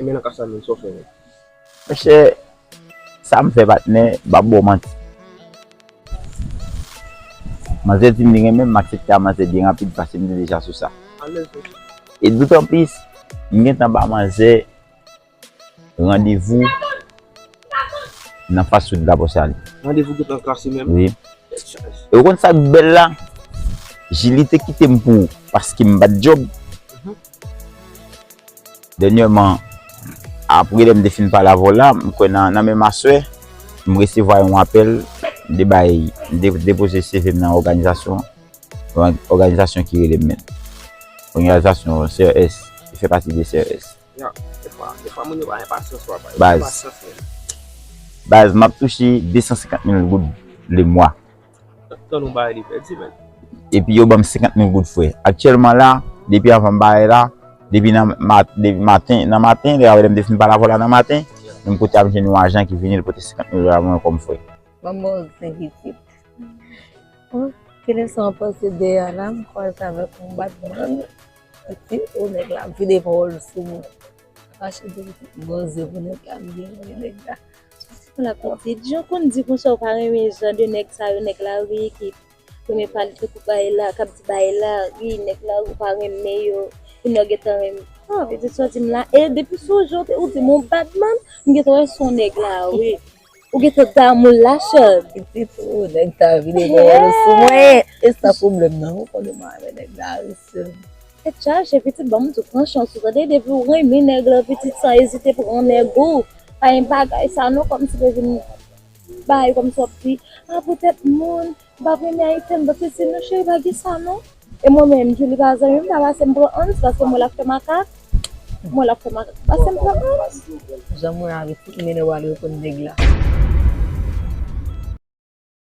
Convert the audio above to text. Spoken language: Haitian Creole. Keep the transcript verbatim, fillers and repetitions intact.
Renmen nan ka sa menm, sa w fè menm? Monchè, sa m fè patnè, m p ap ba w manti. Manzè di m li renmen m, m aksepte a manzè byen rapid paske m te deja sou sa. Alèz wi. E dotanplis, m gentan ba manzè randevou nan fast food la pou sali. Randevou gentan kase menm. Wi. E ou konn sa k bèl la? Jili te kite m pou ou paske m bat djòb. Dènyèman, apre lè m te fin pale avè w la, m kwè nan, nan menm aswè, m resevwa yon apèl, m te bay, m te depoze C V m nan òganizasyon, yon òganizasyon ki rele m menm. Òganizasyon C R S, ki fè pati de C R S. Ya, defwa, defwa moun yo pa gen pasyans, papa. Yo Baz. Pa gen pasyans menm. Baz, m ap touche de san senkant mil goud le mwa. Tann yon bagay li pèdi menm. Epi yo ban m senkant mil goud frè. Aktyèlman la, depi anvan m bare la, depi nan mat, depi maten, nan maten, lè lè m te fin pale avè w la nan maten, menm kote ap jwenn yon ajan ki vini, li pote senkant mil dola ban mwen kòm frè. Manman w senk pitit. Bon, kilè sa w panse de a la, m kwaze avèk yon batman. Epi, o nèg la ap vide pawòl sou mwen. Fache de pitit, bon zye pou nèg la, m byen renmen nèg la. Pou la pitit, jan konn di konsa ou pa renmen jan de nèg sa yo, nèg lari ki renmen pale tankou bay la, k ap di bay la, wi, nèg lari ou pa renmen yo, pou nèg gentan renmen. Ah, pitit sòti m la, e depi sou je ou te, ou di m yon batman, m gentan wè se yon nèg la, wi. Ou gentan damou l la, chè. Pitit, o nèg ta vide pawòl sou mwen. E sa pwoblèm nan, ou konnen mwen renmen nèg la, wi, sè m. Tèt chaje, pitit, ban m di w, pran chans ou, tande, depi w renmen nèg la, pitit, san ezite pran nèg ou. Pa gen bagay sa non, kòmsi te vin bay, kòmsi w ap di, a, poutèt moun, m pa renmen Ayisyen, m pa sesi, non, cheri, pa gen sa non. E mwen menm, Julie pa zanmi m, pa pase m pran Hans, paske m wè l ap fè makak. M wè l ap fè makak, pase m pran Hans. Jan mwen avèk tout mennè w al reponn nèg la.